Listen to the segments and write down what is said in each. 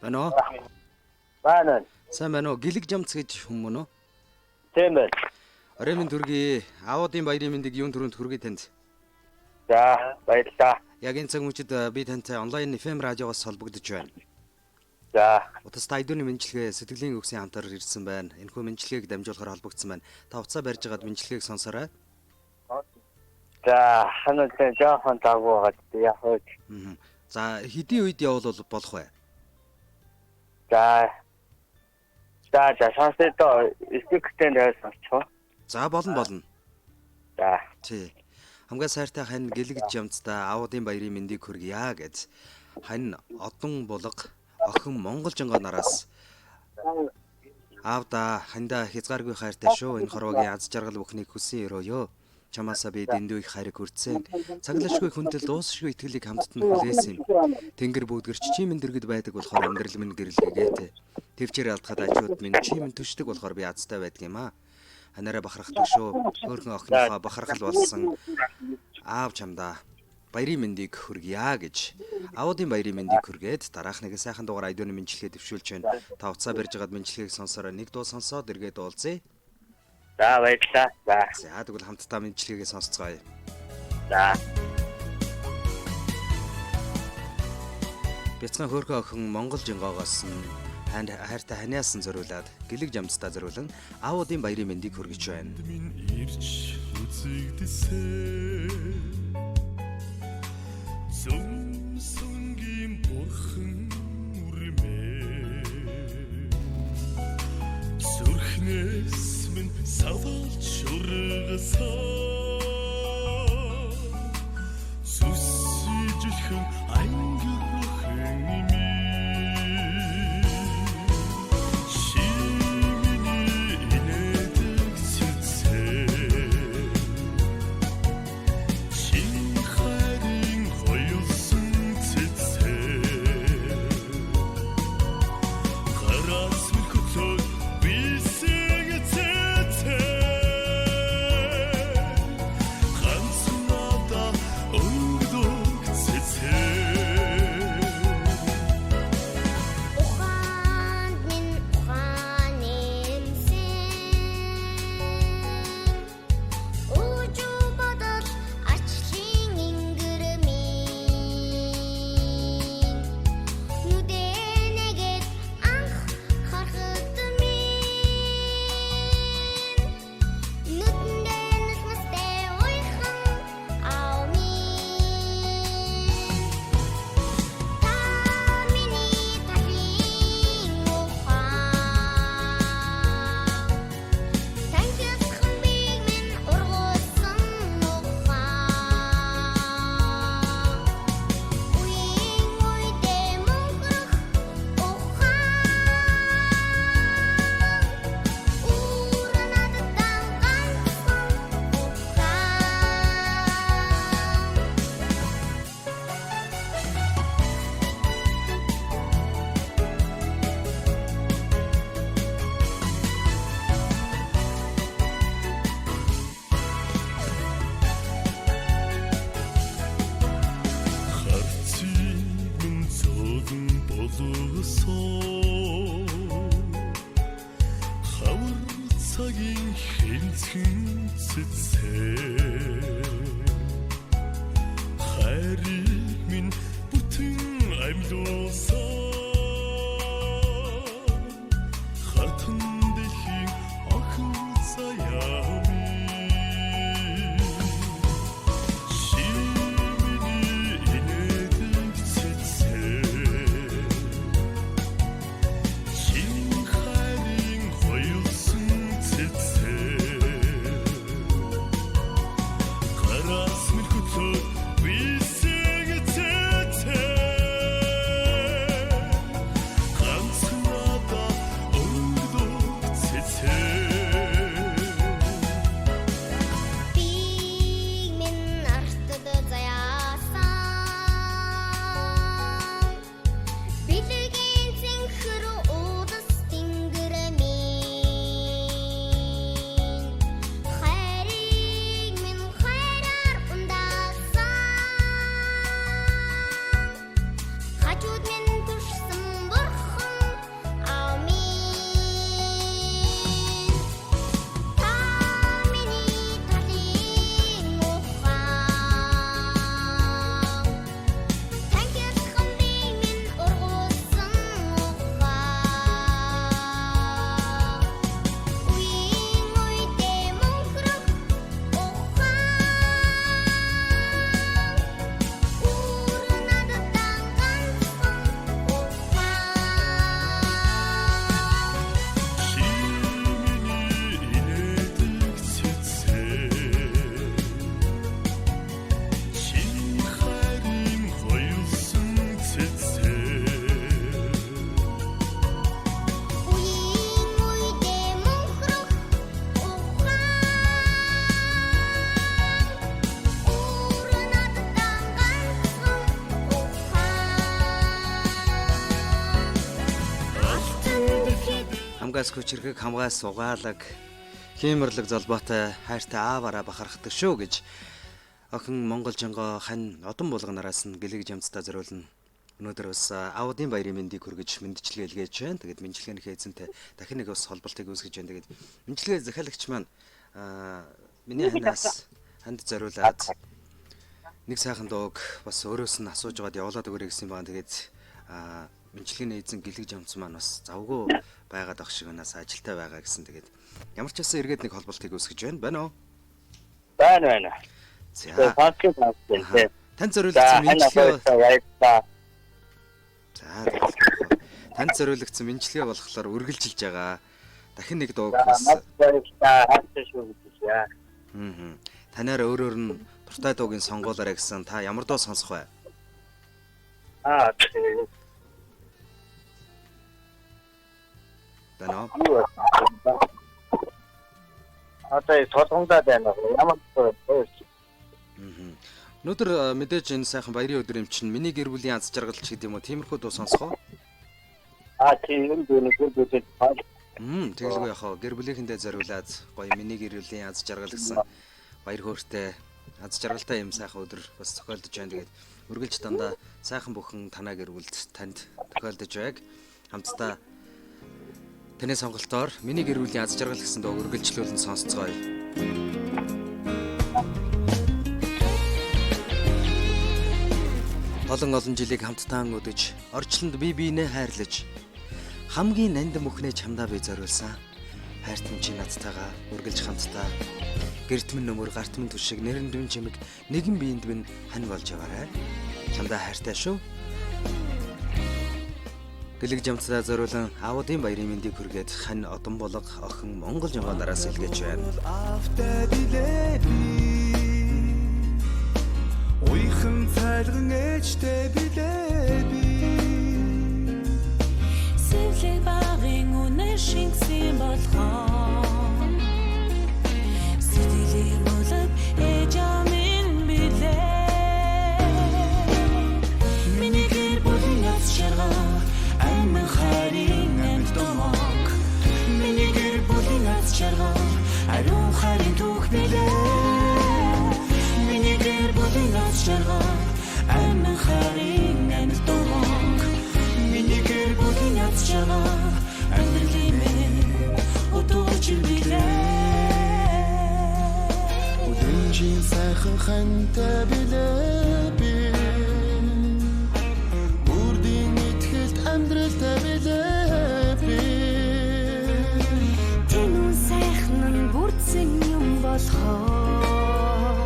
Байна уу? Байна. Сайн байна уу? Гэлэг жамц гэж хүн мөн үү? Тийм байна. Орой минь төргий. Аудын баярын мэндийг юун түрүүнд хүргэе танд. За, баярлалаа. Яг энэ цаг мөчид би тантай онлайн FM радиогоос холбогдож байна. За, Утас тайдууны мэндчилгээ сэтгэлийн үгсийн хамтаар ирсэн байна. Энэхүү мэндчилгээг дамжуулахаар холбогдсон байна. Та утсаа барьж байгаад мэндчилгээг сонсоорой. За, ханаа жоохон дагуу байгаа гэдэг яг вэ. За, хэдийн үед явуул болох вэ? За. За, за, сонсъё доо. Спикертэй тавиад сонсчих. За, болно болно. За. Тий. Хамгийн сайртай хань гэлэг жамцтай аудын баярын мэндийг хүргье гэж хань одон булга охин Монгол жангоо нараас аавда хандаа хязгааргүй хайртай шүү. Энэ хорвогийн аз жаргал бүхнийг хүссэн өрөөё. Чамаасаа би дэндүү их хайрыг хүртсэн. Цаглашгүй хүнтэл дуусшгүй итгэлийг хамтд нь хүлээсэн юм. Тэнгэр бүгдгэрч чи минь дэргэд байдаг болохоор амьдрал минь гэрэлгээгээтэй. Тэвчээр алдахад ажууд минь чи минь төшдөг болохоор би азтай байдаг юм аа. Ханаараа бахархдаг шүү. Хөөрхөн охиныхоо бахархал болсон аав чамдаа баярын мэндийг хүргье гэж аудын баярын мэндийг хүргээд дараах нэгэн сайхан дугаар айдууны мэндчилгээ дэвшүүлж байна. Та утсаа барьж байгаад мэндчилгээг сонсороо нэг дуу сонсоод эргээд уулзъя. За, баярлалаа. За. За, тэгвэл хамтдаа мэндчилгээгээ сонсцгоё. За. Бяцхан хөөрхөн охин Монгол жингоогоос нь хайртай ханиасан зориулаад гэлэг жамцтай зориулан аудын баярын мэндийг хүргэж байна. Минь ирч үзэгдсэн Зүмсөнгийн бурхан үрмээ Зүрхнээс минь савалч ургасан Зүсжихэн ангирхэн минь Шимний инээдэг цэцээ Чин хайрын хоёулсан цэцээ Гараас минь хөтлөөд бисэг цэцээ Ганцхан надад өнгөдөг цэцээ. Ухаанд минь ухаан нэмсэн Үжүү бодол ачлын ингэр минь Нүдэнэгэд анх харахад минь Нүдэндээ нулимстай уйхан аав минь Та миний талын ухаан Танхимхан бийг минь ургуулсан ухаан Үеийн үедээ мөнхөрөх ухаан Үүр надад ганцхан ухаан. Харцыг минь зөөлөн болгосон Хавар цагийн хэнцхэн цэцээ Хайрыг минь бүтэн амьлуулсан Хатан дэлхийн охин заяа минь Шимний инээдэг цэцээ Чин хайрын хоёулсан цэцээ Гараас минь хөтлөөд бисэг цэцээ Хамгаас хүчрхэг, хамгаас угаалаг, хиймэрлэг золбоотой хайртай ааваараа бахархдаг шүү гэж охин Монгол жангоо хань одон булганараас нь гэлэг жамцтай зориулна. Өнөөдөр бас аудын баярын мэндийг хүргэж мэндчилгээ илгээж байна. Тэгээд мэндчилгээнийхээ эзэнтэй дахин нэг бас холболтыг үүсгэж байна. Тэгээд мэндчилгээ захиалагч маань миний ханаас ханд зориулаад нэг сайхан дууг бас өөрөөс нь асууж байгаад явуулаад өгөөрэй гэсэн байгаа. Тэгээд мэндчилгээний эзэн гэлэг жамц маань бас завгүй байгаад ах шиг өнөөс ажилтай байгаа гэсэн. Тэгээд ямар ч байсан эргээд нэг холболтыг үүсгэж байна. Байна уу? Байна байна. За. Сонсох юм. Танд зориулагдсан мэндчилгээ. Баярлалаа. За. Танд зориулагдсан мэндчилгээ болохоор үргэлжилж байгаа. Дахин нэг дууг бас баярлалаа. Хайртай шүү гэж яа. Аа. Танаар өөрөөр нь дуртай дуугийн сонгуулаарай гэсэн. Та ямар дуу сонсох вэ? Аа. Байна уу? Одоо толгомдоод байна. Ямар дуу вэ? Аа. Өнөөдөр мэдээж энэ сайхан баярын өдөр юм чинь миний гэр бүлийн аз жаргал ч гэдэг юм уу тиймэрхүү дуу сонсох уу? Аа тийм юм дүү гэр бүлийн Тэгэлгүй яах вэ? Гэр бүлийнхэндээ зориулаад гоё миний гэр бүлийн аз жаргал гэсэн баяр хөөртэй аз жаргалтай юм сайхан өдөр бас зохиолдож байна. Тэгээд үргэлж дандаа сайхан бүхэн танаа гэр бүлд танд тохиолдож байг. Хамтдаа таны сонголтоор миний гэр бүлийн аз жаргал гэсэн дуу үргэлжлүүлэн сонсцгоё. Олон олон жилийг хамтдаа өдөж, орчлонд бие биенээ хайрлаж, хамгийн нандин бүхнээ чамдаа би зориулсан. Хайрт минь чи надтайгаа үргэлж хамтдаа гэрт минь нөмөр, гарт минь түшиг, нэрэнд минь чимэг, нэгэн биеинд минь хань болж яваарай. Чамдаа хайртай шүү. Гэлэг жамцдаа зориулан аудын баярын мэндийг хүргээд хань одон болго охин Монгол жангоо нараас илгээж байна. Автаа билээ би. Уйхан цайлган ээжтэй билээ би. Сэвлэг багын үнэ шингсэн болохоо сэтгэлийн бүлэг ээж аав минь билээ. Миний гэр бүлийн аз жаргал амин хайрын амьд домог. Миний гэр бүлийн аз жаргал ариун хайрын түүх билээ. Миний гэр бүлийн аз жаргал амин хайрын амьд домог. Миний гэр бүлийн аз жаргал амьдралын минь өдөржин билээ. Үлэмжийн сайхан хантай билээ би. Үрдийн итгэлт амьдралтай билээ би. Тэнүүн сайхан нь бүрдсэн юм болохоор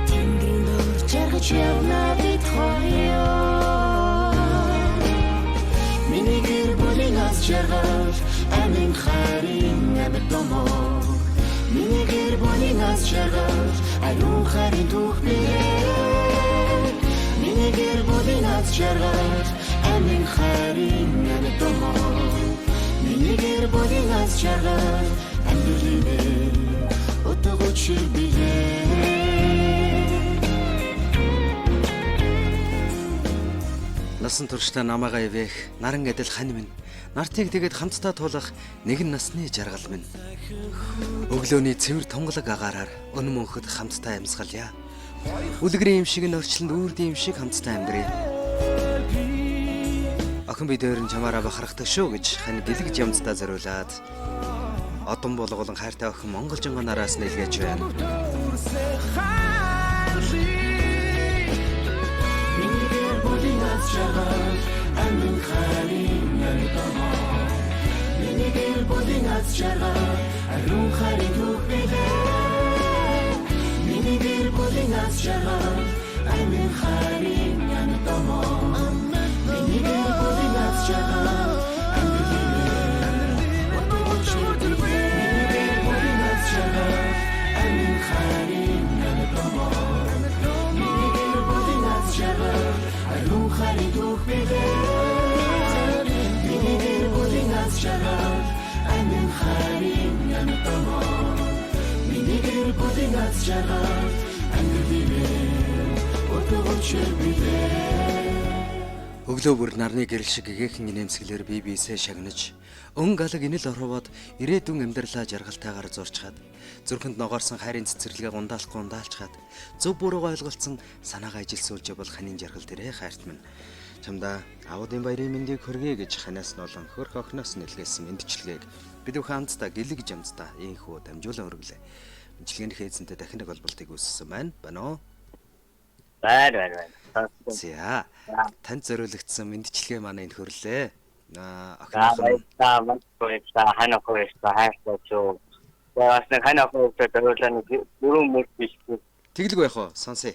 Тэнгэрийн дор жаргаж явна бид хоёр. Миний гэр бүлийн аз жаргал амин хайрын амьд домог. Миний гэр бүлийн аз жаргал ариун хайрын түүх билээ. Миний гэр бүлийн аз жаргал амин хайрын амьд домог. Миний гэр бүлийн аз жаргал амьдралын минь утга учир билээ. Насан туршдаа намаагаа ивэх наран адил хань минь. Нартыг тэгээд хамтдаа туулах нэгэн насны жаргал минь. Өглөөний цэвэр тунгалаг агаараар өн мөнхөд хамтдаа амьсгалъя. Үлгэрийн юм шиг нь орчлонд үүрдийн юм шиг хамтдаа амьдрья. Охин бид өөр нь чамаараа бахархдаг шүү гэж хань гэлэг жамцдаа зориулаад одон болгуулан хайртай охин Монгол жангоо нараас нэлгээж байна. Миний гэр бүлийн аз жаргал амин хайрын амьд домог. Миний гэр бүлийн аз жаргал ариун хайрын түүх билээ. Миний гэр бүлийн аз жаргал амин хайрын амьд домог. Миний гэр бүлийн аз жаргал амьдралын минь утга учир билээ. Миний гэр бүлийн аз жаргал амин хайрын амьд домог. Миний гэр бүлийн аз жаргал ариун хайрын түүх билээ. Миний гэр бүлийн аз жаргал амин хайрын амьд домог. Миний гэр бүлийн аз жаргал амьдралын минь утга учир билээ. Өглөө бүр нарны гэрэл шиг гэгээхэн нэмсгэлэр бие биесээ шагнаж, өн галаг инэл орховод ирээдүйн амьдралаа жаргалтайгаар зурчхад, зүрхэнд ногоорсон хайрын цэцэрлэгээ гундаалахгүй ундаалчхад, зөв буруугаа ойлголцсон санаагаа ижилсүүлж явбал ханийн жаргал дээрээ хайрт минь. Чамдаа аудын баярын мэндийг хүргэе гэж ханаас нь олон хөрх охиноос нэлгээсэн мэндчилгээг бид бүхэн хамтдаа гэлэг жамцдаа ийхүү дамжуулан өргөлээ. Мэндчилгээнийхээ эзэнтэй дахин нэг холболтыг үүсгэсэн байна. Байна уу? Байна байна байна. За. Танд зориулагдсан мэндчилгээ манай энэ хөрлөө. Аа За охиных нь баярлалаа. Маш баярлалаа. Хань охин баярлалаа. Хайртай шүү. За бас нэг хань охин баярлалаа. Зориулаа нэг дөрөв мөр бичсэн. тэглэг байх уу? Сонсъё.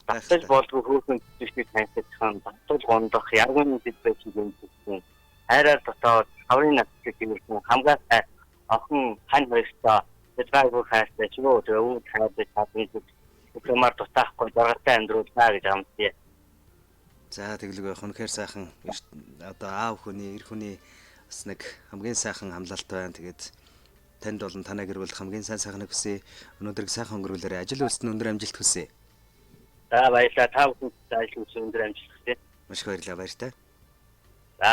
Батал болдгоо хөөхөн зүтгэж таньцхан батал гондох яргын дэд байж гэмтсэн. Хайраар дотоод хаврын насыг гэмтсэн хамгаалтай охин хань хоёртой бэлгаагүй хайртай шүү. Тэгээ өвөг хайртай чадвар юмар дутаахгүй жаргалтай амьдруулнаа гэж амтъя. За тэглэг байх. Үнэхээр сайхан одоо аав хүний, эр хүний бас нэг хамгийн сайхан амлалт байна. Тэгээд танд болон танай гэр бүлд хамгийн сайн сайхныг хүсье. Өнөөдрийг сайхан өнгөрүүлээрэй. Ажил үйлсэнд өндөр амжилт хүсье. За баярлалаа. Та бүхэнд ажил үйлс өндөр амжилт хүсье. Маш их баярлалаа. Баяртай. За.